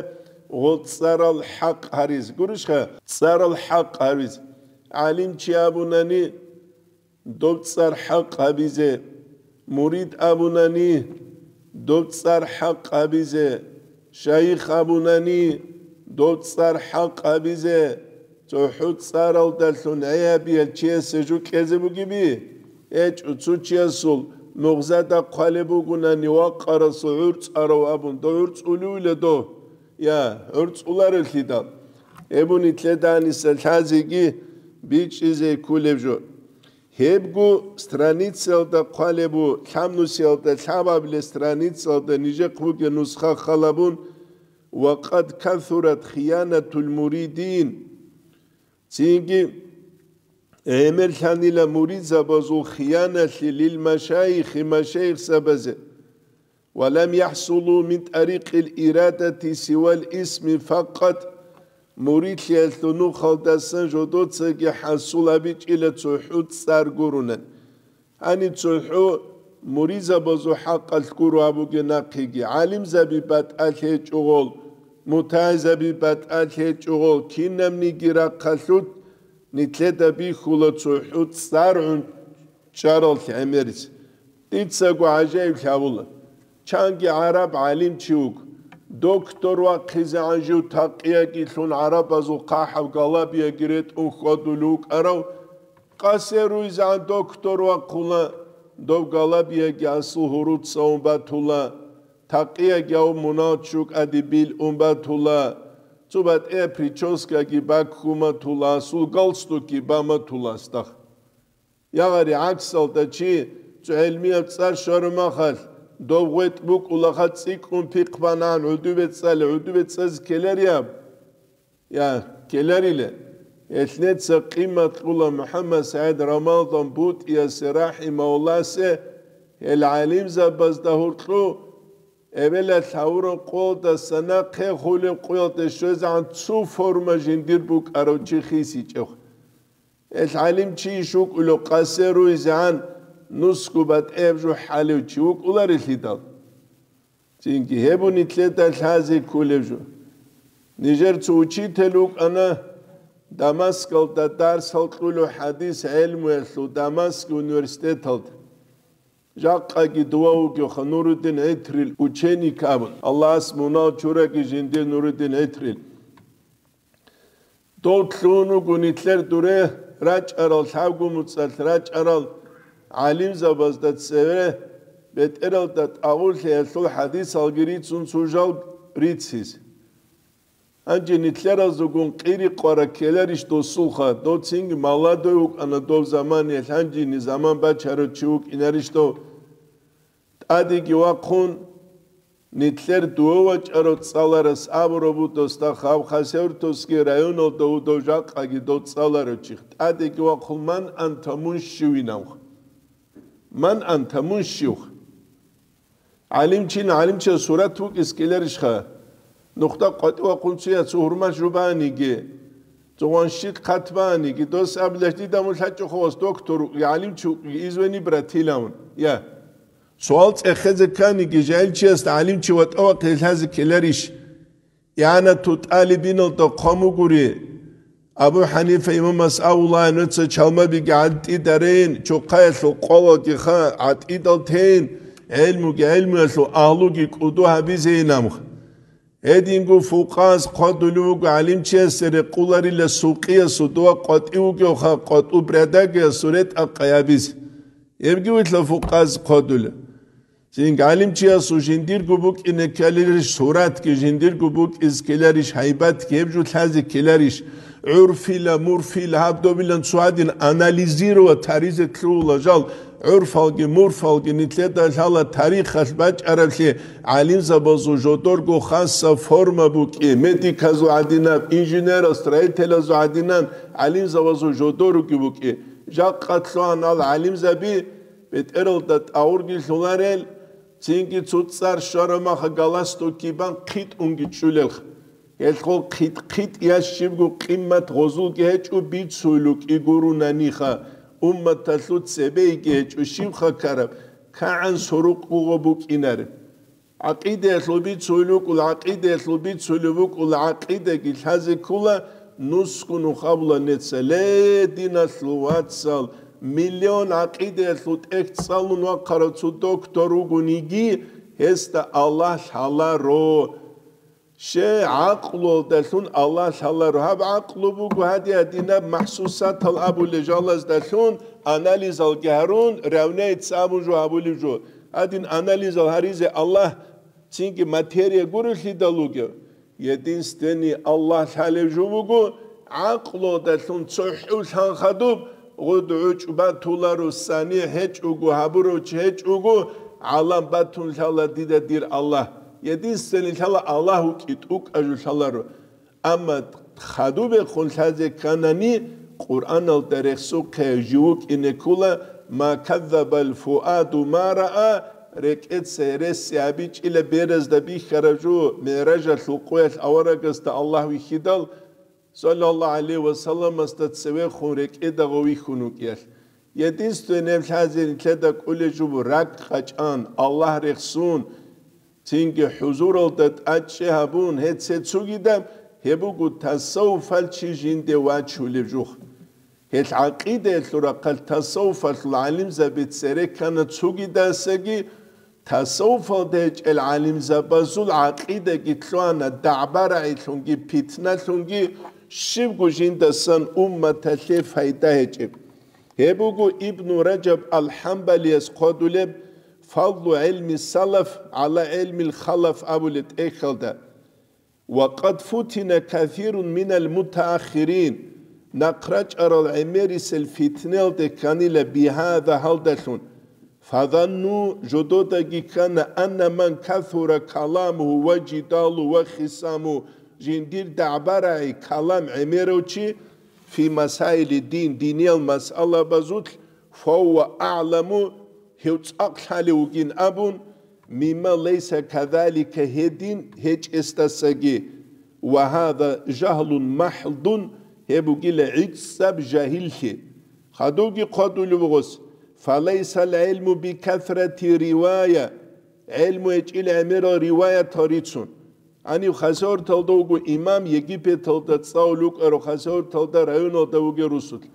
гъо цӀарал хӀакъ гьариз. Гурищха? ЦӀарал хӀакъ гьариз. ГӀалимчи абунани, доб цӀар хӀакъ гьабизе, мурид абунани, доб цӀар хӀакъ гьабизе, шайих абунани, доб цӀар хӀакъ гьабизе, цохӀо цӀаралдалъун гӀей гьабиял чиясе жо кьезе бугеби? ГьечӀо, цо чиясул мугъзада хъвалеб бугунани, вакъарасул гӀурцӀарав абун, дов гӀурцӀулевила дов? Я, гӀурцӀуларелъидал. Гьеб нилъеда гьаниса лъазеги бичӀчӀизе кколеб жо. Гьебго страницаялда хъвалеб бу, лъабнусиялда лъабабилеб страницаялда нижехъ бугеб нусха халабун: «Ва къад касурат хиянатул муридин». Цинги гӀемерлъанила муридзабазул хияналъи лил машайихи, машайихзабазе. «Ва лам яхӀсулу мин тӀарикъил ирадати сивал исми факъат», муридлъиялъул нухалдасан жодоцаги хӀасул гьабичӀила цохӀо цӀар гуруна. Гьаниб цохӀо муридзабазул хӀакъалъ гуро абуге нахъеги, гӀалимзаби батӀалъ гьечӀогъол, мутагӀилзаби батӀалъ гьечӀогъол, кинабниги рахъалъулъ нилъеда бихьула цохӀо цӀар гӀун-, чӀарал гӀемерис. Дицаго гӀажаиблъи гьабула. Чанги гӀараб гӀалимчи вуго. Доктор вахъизегӀан жив такъияги лъун гӀарабазул хъахӀаб галабияги ретӀун хьвадулев вукӀарав, къасе руйзегӀан доктор вахъула, дов галабияги асул гьуруца ун батула, такъияги гьав мунагьал чукӀаде бил ун батула, цо батӀияб прическаги баккун батула, асул галстукги бан батула астахъ. Ягъари гӀаксалда чи цо гӀелмияб цӀар щвараб махалъ, дов гъветӀ букӀулаха цӀикӀкӀун пихъ банагӀан гӀудубе цӀале, гӀудубе цӀазе ккеларияб? Я, ккеларила. Гьелъ неца къимат кьула МухӀаммад СагӀид Рамазан БутӀиясе рахӀимагьуллагьасе, гьел гӀалимзабазда гьоркьу эбелалъ гьавураб къоялдаса нахъе хулеб къоялде щвезегӀан цо форма жиндир букӀарав чи хисичӀев. Гьел гӀалимчи иш вукӀулев къасе руйзегӀан нусго батӀияб жо хӀалев чи вукӀуларелъидал. Цинги гьеб нилъеда лъазе кколеб жо. Нижер цо учитель вукӀана Дамаскалда дарсал кьулев хӀадис гӀелмуялъул Дамаск университеталда. Жакъаги дова вугевха Нуруддин ГӀитрил ученик абун, Аллагьас мунагьал чураги жиндир Нуруддин ГӀитрил. Дов лъугьун вуго нилъер дуре рачӀарал, лъабго муцӀалъ рачӀарал гӀалимзабазда цеве бетӀералда тӀагъурлъиялъул хӀадисалги рицун цо жал рицис. Гьанже нилъеразулгун къири къвара ккеларищ досулха, дов цинги маладой вукӀана дов заманиялъ, гьанжини заман бачарав чи вукӀинарищ дов? ТӀадеги вахъун, нилъер дов вачӀарав цӀаларас абураб буго досда, гьав Хасавюртовский районалда вугев жакъаги дов цӀаларав чи. ТӀадеги вахъун, ман анта, мун щивинавха? Ман анта, мун щивха? ГӀалимчин, гӀалимчияс сурат вукӀиз ккеларищха? Нухда къватӀивахъун цуя цо гьурмаш рубаниги, цо ванщик хъат баниги, дос абилаш дида мун лъачӀо хавас доктор вукӀи, гӀалимчи вукӀи, извини, братилаун. Я. Суал цӀехезе кканиги, жагьилчиясда гӀалимчи ватӀа-вахъ гьелъазе ккеларищ? ИгӀанату тӀалибиналда хъван бугури, Абу ХӀанифа имамас авула нуца чалмабиги гӀатӀидарейин, чухъаялъул къолалги ха гӀатӀидал тейин, гӀелмуги гӀелмуялъул агьлуги кӀуду гьабизейин амх. Гьединго фукъаз хъвадулев вуго гӀалимчиясе рекъуларила сукъиясул дова къватӀив вугевха къватӀуб рядагиясул ретӀа-къай гьабизе. Гьебги вилъа фукъаз хъвадула. Цин гӀалимчиясул жиндирго букӀине ккеларищ суратги, жиндирго букӀиз ккеларищ гьайбатги, гьеб жо лъазе ккеларищ? ГӀурфила, мурфила, гьаб добилан цо гьадин анализировать гьаризе кьула жал, гӀурфалги, мурфалги нилъеда лъала тарихалъ бачӀараблъи гӀалимзабазул жодорго хасса форма букӀи, медиказул гӀадинаб, инженерал, строителазул гӀадинан гӀалимзабазул жодоруги букӀи. Жакъа лъугьанал гӀалимзаби бетӀералда тӀагъурги лъуларел, Цинги цо цӀар щвараб маха галастукки бан хъитӀунги чӀулелха. Гьелъул хъитӀ-хъитӀ ящибго къиммат гъозулги гьечӀо, бицуйлукӀи гурунаниха, умматалъул цебейги гьечӀо щибха ккараб, кагӀан сурукъ бугъо букӀинаре. ГӀакъидаялъул бицуйлукӀул, гӀакъидаялъул бицуйлу букӀул, гӀакъидаги лъазе ккула, нусгу нухабула неца, ле, диналъул вацал, миллион гӀакъидаялъул тӀехь цӀалун вахъарав цо доктор вугониги, гьесда Аллагь лъаларо. Ще, гӀакълуялдалъун Аллагь лъаларо. Гьаб гӀакълу буго гьадин-гьадинаб махсусатал абулеб жалаздалъун, анализалги гьарун, равняется абун жо гьабулеб жо. Гьадин анализал гьаризе Аллагь цинги материя гурелъидал вугев? Единственный Аллагь лъалев жо вуго, гӀакълудалъун цохӀулъан хадуб, гъуд гӀучӀ батуларо, санигӀ гьечӀого, гьабурав чи гьечӀого, гӀалам батун лъала дида дир Аллагь. Единственный лъала Аллагь вукӀи тӀукӀа жо лъаларо. Амма хадубехун лъазе кканани, Къуръаналда рехсухъе жив вукӀине ккула, «Ма каззабал фуаду ма раа», рекӀеца гьереси гьабичӀила беразда бихьараб жо, МигӀражалъул къоялъ аварагасда Аллагь вихьидал, саллаллагьу гӀалайгьи ва салламасда цевехун рекӀеда гъов вихьун вукӀиялъ. Единственное лъазе нилъеда кӀолеб жо буго, ракӀ къачӀан, Аллагь рехсун, цинги хӀузуралда тӀадчӀи гьабун, гьеце цугидаб, гьеб буго тасаввуфал чи жинде вачулеб жух. Гьел гӀакъидаялъул рахъалъ тасаввуфалъул гӀалимзаби цере ккана цугидасаги, тасаввуфалда гьечӀел гӀалимзабазул гӀакъидаги лъугьана дагӀба-рагӀилъунги питналъунги, щибго жиндасан умматалъе пайда гьечӀеб. Гьеб буго Ибну Ражаб ал-ХӀамбалияс хъвадулеб «Фадлу гӀилми салаф гӀала гӀилмил халаф» абулеб тӀехьалда. «Ва къад футина касирун минал мутааххирин», нахърачӀарал гӀемерисел фитналде кканила бигьада гьалдалъун. «Фазанну», жододаги ккана, «анна ман касура каламугьу ва жидалугьу ва хисамугьу», жиндир дагӀба-рагӀи, калам гӀемерав чи, «фи масаили дин», диниял масъалабазулъ, «фавва аъламу», гьев цӀакъ лъалев вугин абун, «мимма лайса казалика», гьедин гьечӀесдасаги, «ва гьаза жагьлун махӀдун», гьеб бугила гӀицӀаб жагьиллъи. Хадубги хъвадулев вугос, «фалайсал гӀилму бикасрати ривая», гӀилму гьечӀила гӀемерал риваятал рицун. Гьанив Хасавюрталда вуго имам, Египеталда цӀалулев вукӀарав, Хасавюрталда районалда вугев русулъ.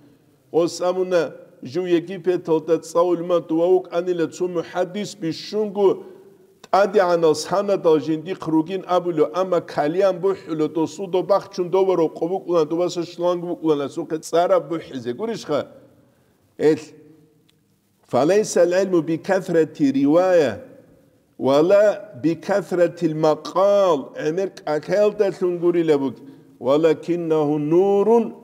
Гъос абуна, жив Египеталда цӀалулев мун, дова вукӀанила цо мухӀаддис бищунго тӀадегӀанал санадал жиндихъ ругин абулев, амма калям бухӀулев, досуда бахчун доварав къо букӀулан, доваса шланг букӀулан, асухъе цӀараб бухӀизе. Гурищха? Эл. «Фалайсал гӀилму бикасрати ривая, вала бикасратил макъал», гӀемер кӀалъаялдалъун гурила бугеб, «валакиннагьу нурун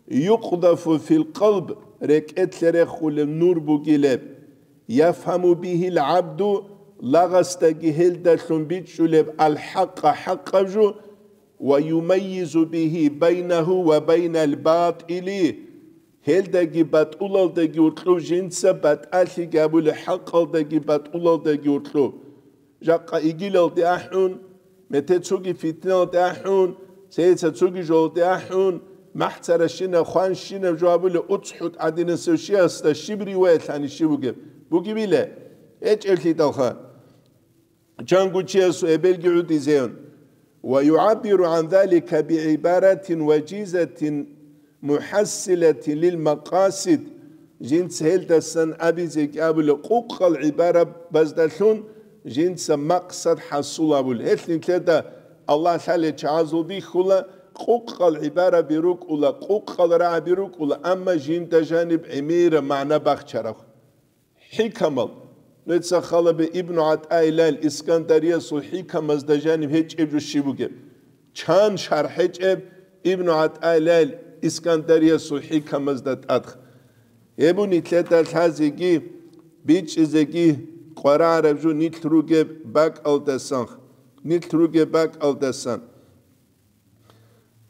юкъдафу фил къалб», рекӀелъе рехулеб нур бугилеб, «яфгьаму бигьил гӀабду», лагъасдаги гьелдалъун бичӀчӀулеб алхӀакъа хӀакъаб жо, «ва юмаййизу бигьи байнагьу ва байнал батӀили», гьелдаги батӀулалдаги уркьуб жинца, батӀалъиги абулеб хӀакъалдаги батӀулалдаги уркьуб. Жакъа игилалде ахӀун, метер цоги фитналде ахӀун, цеца цоги жолде ахӀун, махӀцаращинаб, хванщинаб жо абулеб уцӀхӀу тӀадинасев щиясда щиб риваят лъани щиб бугеб? Бугебила? ГьечӀеблъидалха. Чангучиясул эбелги гӀудизеян. «Ва югӀаббиру гӀан залика бигӀибаратин важизатин мухӀассилатин лил макъасид», жинца гьелдасан абизе кӀабула къукъал гӀибарабаздалъун жинца макъсад хӀасул абул. Гьелъ нилъеда Аллагь лъалел чагӀазул бихьула, къукъал гӀибараби рукӀула, къукъал рагӀаби рукӀула, амма жинда жаниб гӀемераб магӀна бахчараб. ХӀикамал. Нуца халабе Ибну ГӀатӀаилал Искандариясул хӀикамазда жаниб гьечӀеб жо щиб бугеб? Чан шархӀ гьечӀеб Ибну ГӀатӀаилал Искандариясул хӀикамазда тӀадх? Гьеб нилъеда лъазеги, бичӀчӀизеги къварагӀараб жо нилъ ругеб бакӀалдасан, нилъ ругеб бакӀалдасан.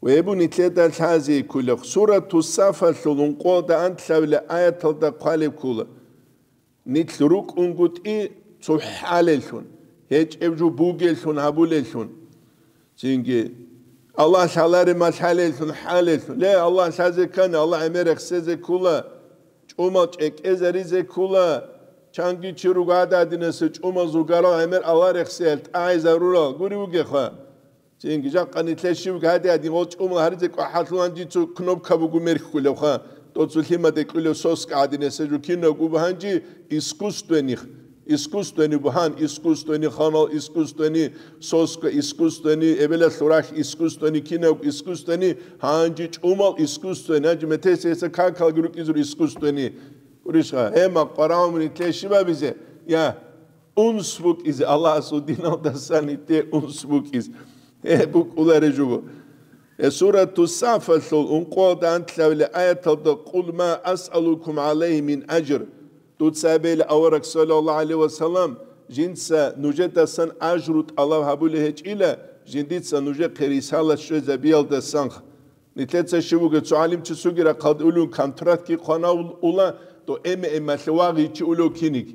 Ва гьеб нилъеда лъазе кколеб, Сурату Сафалъул ункъоялда анлъабилеб аяталда хъвалеб ккола: «Нилъ рукӀунгутӀи цо хӀалеллъун, гьечӀеб жо бугеллъун гьабулеллъун. Цинги, Аллагь лъаларе малъалеллъун хӀалеллъун. Ле, Аллагь лъазе ккани, Аллагь гӀемер рехсезе ккула, чӀумал чӀекӀезаризе ккула, чанги чи руго гьададинаса чӀумал зугарал гӀемер Аллагь рехсеял тӀагӀизарурал гури вугеха. Цинги жакъа нилъер щивги гьади-гьадин гъол чӀумал гьаризе кӀвахӀаллъулан жи цо кнопка буго мерхьулевха, доцу лъимаде кьулев соска гӀадинаса жо кинавго буго гьанжи искусственных, искусственный бугьан, искусственный ханал, искусственный соска, искусственный эбелалъул рахь, искусственный кинавго, искусственный гьанжи чӀумал искусственный, гьанжи метер сеса какалги рукӀизур искусственный. Гурищха, гьема къваравмуни те щибабизе? Я, унс букӀизе, Аллагьасул диналдасан нитӀе унс букӀиз. Гье, букӀуларе жуго. Э, Сурату Сафалъул ункъоялда анлъавиле аяталда: «Къул ма асъалукум гӀалайгьи мин ажр». Дуца абейла авараг, саллаллагьу гӀалайгьи ва саллам, жинца нужедасан ажру тӀалаб гьабулей гьечӀила, жиндица нужехъе рисала щвезабиялдасанха. Нилъеца щив вугев цо гӀалимчи суги рахъалде улев контрактги хъвана ул-, ула, то эме-эмалъе вагъичи улев киниг.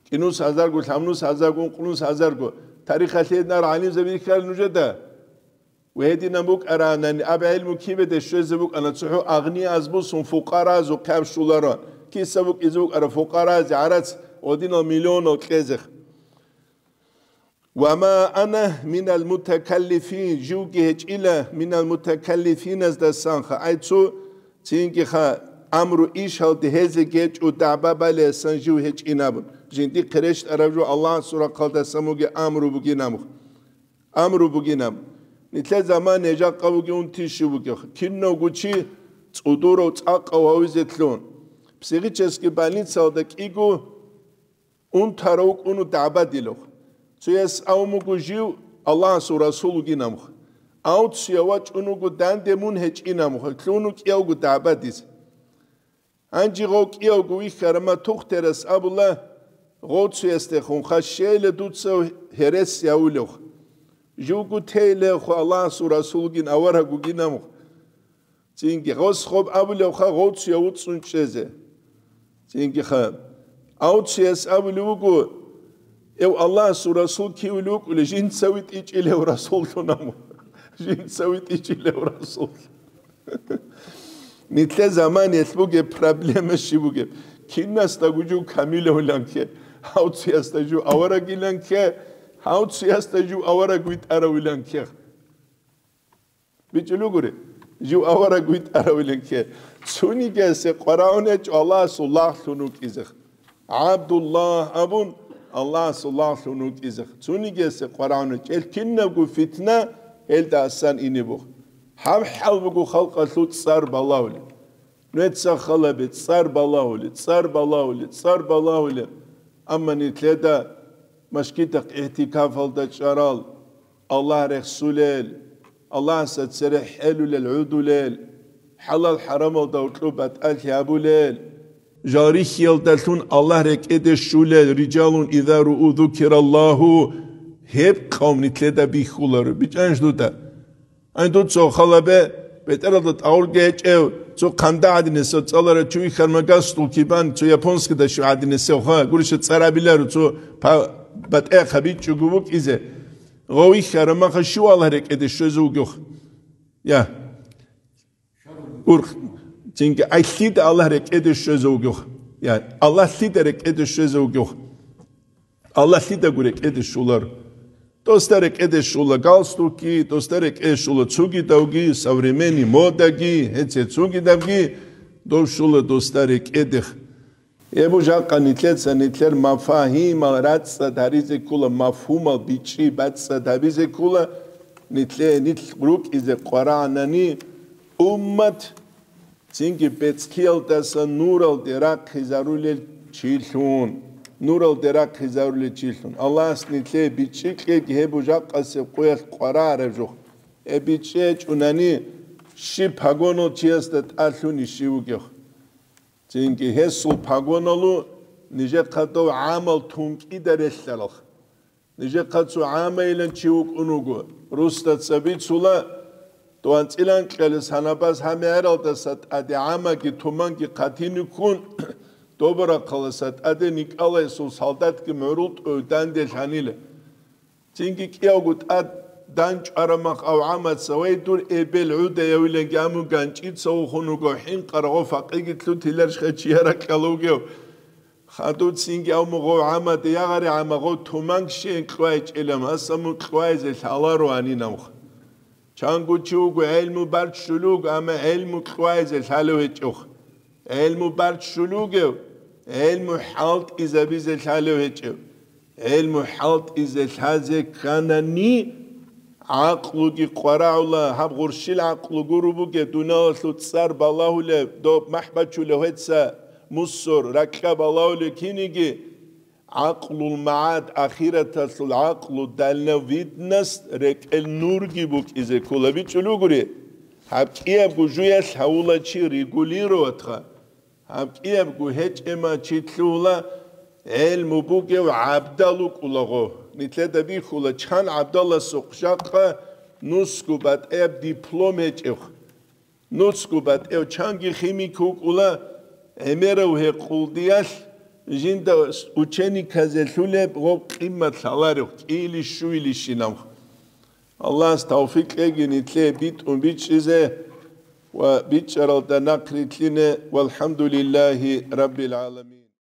Кьинус гьазарго, лъабнус гьазарго, ункънус гьазарго. Тарихалъе гьединар гӀалимзаби рихьарал нужеда. Ва гьединаб букӀаранани, аб гӀелму кибеде щвезе букӀана, цохӀо агъниязбусун фукъаразухъе аб щуларо. Киса букӀизе букӀара фукъаразе гӀарац гьодинал миллионал кьезех. «Ва ма ана минал мутакаллифин», живги гьечӀила минал мутакаллифиназдасанха, ай цо, цинги-ха, амру ишалде гьезеги гьечӀо дагӀба балеясан жив гьечӀин абун, жиндихъе рещтӀараб жо Аллагьасул рахъалдасан бугеб амру бугин абун. Амру бугин абун. Нилъер заман гьежакъа бугев унти щив бугев, кинавго чи цӀудурав цӀакъав гьавизе лъун, психический больницалда кӀиго, унтарав вукӀуну дагӀбадилавха. Цояс авун буго жив Аллагьасул расул вугинамха. Авцуя вачӀун вуго данде мун гьечӀинамха, лъуну кӀиявго дагӀбадизе. Гьанже гъов кӀиявго вихьарама тухтерас абула, гъов цуясдехунха щейла дуца гьерес явулевха. Живго тейлевха Аллагьасул расул вугин авараг вугинамха. Цинги гъос хоб абулевха гъовцуя вуцӀцӀун чӀезе. Цинги ха. Авцуяс абулев вуго, эв Аллагьасул расул кивулев вукӀулев, жинца витӀичӀилев расуллъун абу. Жинца витӀичӀилев расул. Нилъе заманиялъ бугеб проблема щиб бугеб? Кинасда гужув камилавилан кке, гьавцуясда жув аварагилан кке, гьавцуясда жув авараг витӀаравилан кке. БичӀчӀулугури, жив авараг витӀаравилан кке. Цунигиясе къварагӀун гьечӀо Аллагьасул лагълъун вукӀизех. ГӀабдуллагь абун, Аллагьасул лагълъун вукӀизех. Цунигиясе къварагӀун гьечӀел кинабго фитна гьелда асан ине бух. Гьаб хӀал буго халкъалъул цӀар балагьулеб. Нугьеца халабе цӀар балагьулеб, цӀар балагьулеб, цӀар балагьулеб. Амма нилъеда машгидахъ игӀтикафалда чӀарал, Аллагь рехсулел, Аллагьасда цере хӀелулел гӀудулел, хӀалал-хӀарамалда гьоркьоб батӀалъи гьабулел, жал рихьиялдалъун Аллагь рекӀеде щулел, рижалун иза руу зукираллагьу, гьеб къавм нилъеда бихьуларо, бичӀчӀанищ дуда? Ай, дуца халабе, бетӀералда тӀагъурги гьечӀев, цо хъанда гӀадинасев цӀаларав чи вихьарма гасдул кибан, цо японскида щив гӀадинасевха, гуриша цӀарабиларо, цо па-, батӀехъа бичӀчӀого букӀизе. Гъов вихьарамаха щив Аллагь рекӀеде щвезе вугев? Я. Урх-, цинги, ай, лъида Аллагь рекӀеде щвезе вугев? Я, Аллагь лъида рекӀеде щвезе вугев? Аллагь лъидаго рекӀеде щолар. Досда рекӀеде щола галстукги, досда рекӀеде щола цогидавги, современный модаги, гьеце цогидавги, дов щола досда рекӀедех. Эбу жакъа нилъеца нилъер мафагьимал рацӀцӀад гьаризе ккола, мафгьумал бичӀчӀи бацӀцӀад гьабизе ккола, нилъе нилъ рукӀизе къварагӀанани, уммат цинги бецӀлъиялдаса нуралде рахъизарулел чилъун, нуралде рахъизарулел чилъун. Аллагьас нилъее бичӀчӀи кьеги гьеб бужахъасеб къоялъ къварагӀараб жо. Гьеб бичӀчӀи гьечӀунани, щиб погонал чиясда тӀалъуни щив вугев? Цинги гьесул погоналу нижехъа дов гӀамал тункӀида релълъаралха. Нижехъа цо гӀамайилан чи вукӀун вуго, русдаца бицула, тӀуанцӀилан кьелес гьанабаз гьамигӀералдаса тӀаде гӀамаги туманги хъатине ккун, Добрахъаласа тӀаде никӀалайсул солдатги мурул тӀой данде лъанила. Цинги кӀиявго тӀад данчӀварамах гьав гӀамаца: «Вай, дур эбел гӀудайавиланги аму ганчӀица вухун вуго, хӀинкъарагъо факъиги лъутиларищха чияра кьалугев?» Хадуцинги гьав мугъов гӀамаде: «Ягъари гӀама, гъов туманг щен кьвайчӀилан, гьаса мун кьвайзе лъаларо гьанинавха». Чанго чи вуго гӀелму барччулев вуго, амма гӀелму кьвайзе лъалев гьечӀевха. ГӀелму барччулев вугев, гӀелму хӀалтӀизабизе лъалев гьечӀев. ГӀелму хӀалтӀизе лъазе кканани, гӀакълуги къварагӀула, гьаб гъурщил гӀакълу гуро бугеб, дуниялалъул цӀар балагьулеб, доб махӀ бачулев гьеца мусор, ракьа балагьулев киниги, гӀакълул магӀад, ахираталъул гӀакълу, дальновидность, рекӀел нурги букӀизе ккола. БичӀчӀулугури, гьаб кӀиябго жуялъ гьавула чи регулироватха. Гьаб кӀиябго гьечӀема чи лъугьула, гӀелму бугев гӀабдал вукӀулаго. Нилъеда бихьула, чан гӀабдаласухъ жакъа нусго батӀияб диплом гьечӀев. Нусго батӀев чанги химик вукӀула, гӀемерав гьекъулдиялъ жинда учениказе лъулеб гъоб къимат лъаларев, кӀиили щуилищинав. Аллагьас тавфикъ кьеги нилъее битӀун бичӀчӀизе ва бичӀчӀаралда нахърилълъине. Валхамдулиллагьи раббил гӀаламин.